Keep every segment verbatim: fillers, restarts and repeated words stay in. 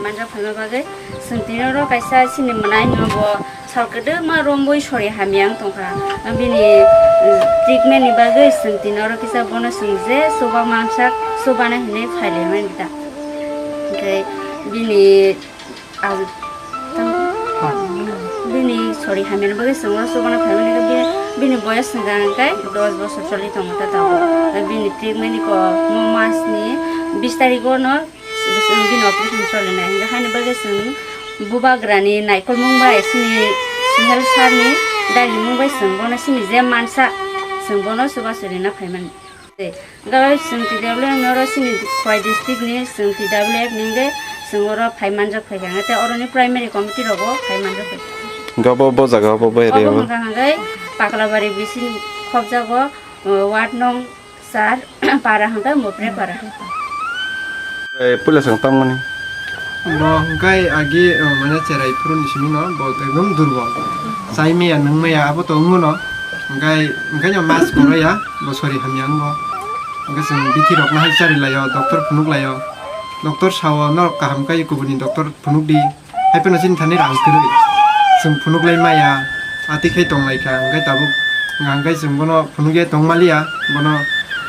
Manjak phaima bagwi chwng tini oro kaisa chini mwnaino bo sal kwdwma romwi sori hamya wng tongkha. Bini, uh, treatment ni bagwi chwng tini oro kisa bono chwng je chuba mansak chubana hinwi phailaimani ta. Hwnkhe bini, ah, bini sori hamyani bagwi chwng oro chubana phaimani khe bini, bini boyos hwnkha hwnkhe dos bosor choli tongo ta tabuk. Bini treatment ni kok mo mas ni bis tarikh o no bini operation solinai, hingke haini bagwi chwng bubagrani naikolmung bai chini Suhel sir ni dagimung bai chwng bono chini je mansa chwng bono chubachu rina phaimani. Hingke chwng T W F ni oro chini Khowai district ni chwng T W F ni hingke chwng oro phai manjak phaikha, hingke tei oroni primary committee rogo phai manjak phaikha. Hingke obo bo jaga obo bo area Obo o? Hingka hingke Paklabari bising khobjago, o, ward nong Sir, para hwnkhe Mopre para. Eh, puila chwng tangmani. Bo hwnkhe agi, eh, mane cherai phuruni simi no, bo ekdom durbol. Chai maya, nwng maya, abo to wngmano. Hwnkhe, hwnkhe no mas kwrwi ya, bo sori hamya wngo. Hwnkhe chwng bithi rok no hai chari laio, doctor phunuk laio. Doctor sao norok kaham khe kubuni doctor phunuk di. Hai phano chini thani rang kwrwi. Chwng phunuk lai maya. Ati khai tong lai kha. Hwnkhe tabuk, hwnkhe chwng bono phunuk ya tong maliya. Bono,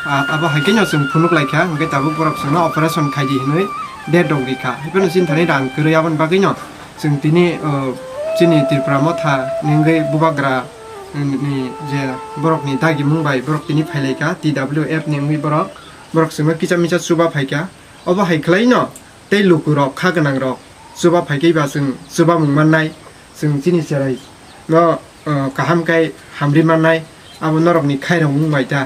a-, abo hai khe no chwng phunuk lai kha. Hwnkhe tabuk borok chwngno operation khai di hinwi date rok ri kha. Hai phano chini thani rang kwrwi aboni bagwi no chwng tini, o, chini Tripura motha ni wngwi bubagra ni je borok ni dagimung bai borok tini phai lai kha T W F ni wngwi borok. Borok chwngno kisa misa chuba phai kha. Obo hai khlai no tei lukurok kha gwnangrok chuba phaikhe ba chwng chubamung mannai, chwng chini cherai no, uh, kaham khe hamri mannai, abo norokni khairokmung bai ta.